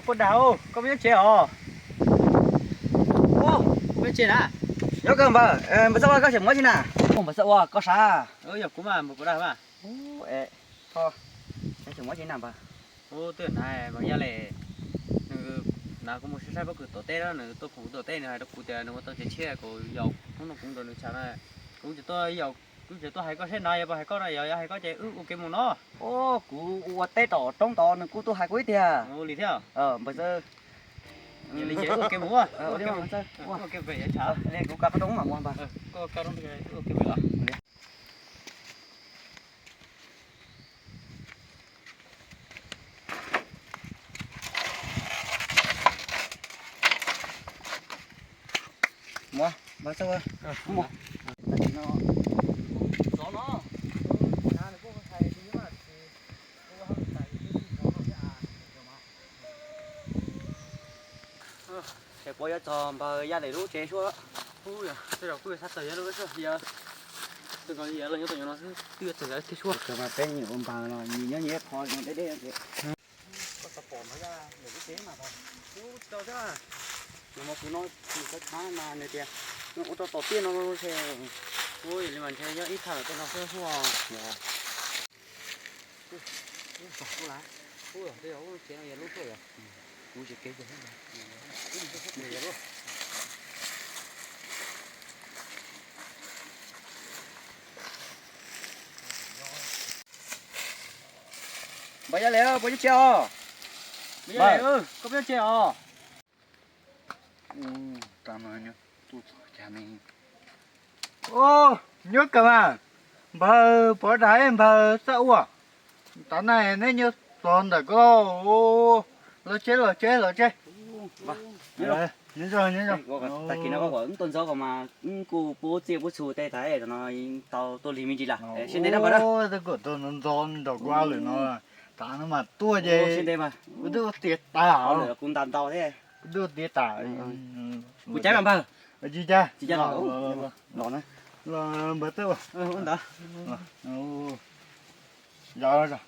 Ua dag, koj puas nyob tsev os? Ua, puas nyob tsev na? Nyob kawg npawg, npawg Xab Ua koj tseem mus ua tsi na? Npawg Xab Ua koj sav? Yog kuv mas npawg, puas dag mas? Tseem ua tsi na npawg? Ub, twb hnav mas yaj le, nws hnav kuv mus saib saib pob kws tom teb na, nws tuaj pom kuv tom teb nws hais rau kuv tias nws ua tau tsev tshiab kom yaus hnub no kuv nrog nws tsham na. Kuv tseem tuaj yaum, kuv tseem tuaj hais koj seb no yog puas hais koj no, yog hais koj ces wb ua ke mus no. Ub, kuv ua teb tom roob tod nws kuj tuaj hais kuv ib tiag. Ua li thiab? Npawg Xab, ua ke mus, ua ke mus, ua ke mus, kuv kaw qhov rooj mam mus npawg. Koj kaw rooj, ua ke mus los. Mus, npawg Xab Ua, mus. Tag kis no, zov no, na nws kuj hais li mas, kuv ua hauj lwm tas kuv twb tsis zov no thiab as. Ces puas yuav txog npawg Yaj Lem lub tsev suab? Ub, yog tej zaum kuj yuav xav txog yawg lub suab, yog twb nkaus yawg los nyob tau nyob no xwb twb yuav txog lawv tsev suab. Kawg mas peb nyuam ua npawg los nyias nyob nyias ib qho no deb deb ces. Koj tau pom npawg Yaj Lem lub tsev mas, ub, tsis tau thiab. Nag hmo kuv noj nws txhab txhab mas nws tias nws ua rau tom tiaj no ces. Ub, yog li mas ntshe yog ib thaj lawm tej no xwb os. Ub, tej zaum lub tsev no yog lub tuaj yog. Kuv tsis kev yog. Npawg Yaj Lem, puas nyob tsev os? Npawg Yaj Lem, koj puas nyob tsev os? Nyob kawg mas, npawg Pov Dais, npawg Xab Ua, tav no neb nyob txog ntawm ko. Los tsev, los tsev, los tsev. Tag kis no koj kom wb tuaj ntxov ko mas wb kuj pub txiaj pub txhu tej tas no tau tuaj lig me ntsis lawm. Siab ntev na npawg na. Twb kom tuaj ntxov nrog kuv lwm no, tav no mas tuaj ces kuv twb ua tiav tas, kuv ntas ntau thiab. Kuv twb ua tiav tas. Kuv caiv mas npawg. Tsis caiv, tsis caiv los, los na. Los npawg Xab Ua, ntawd. Zov.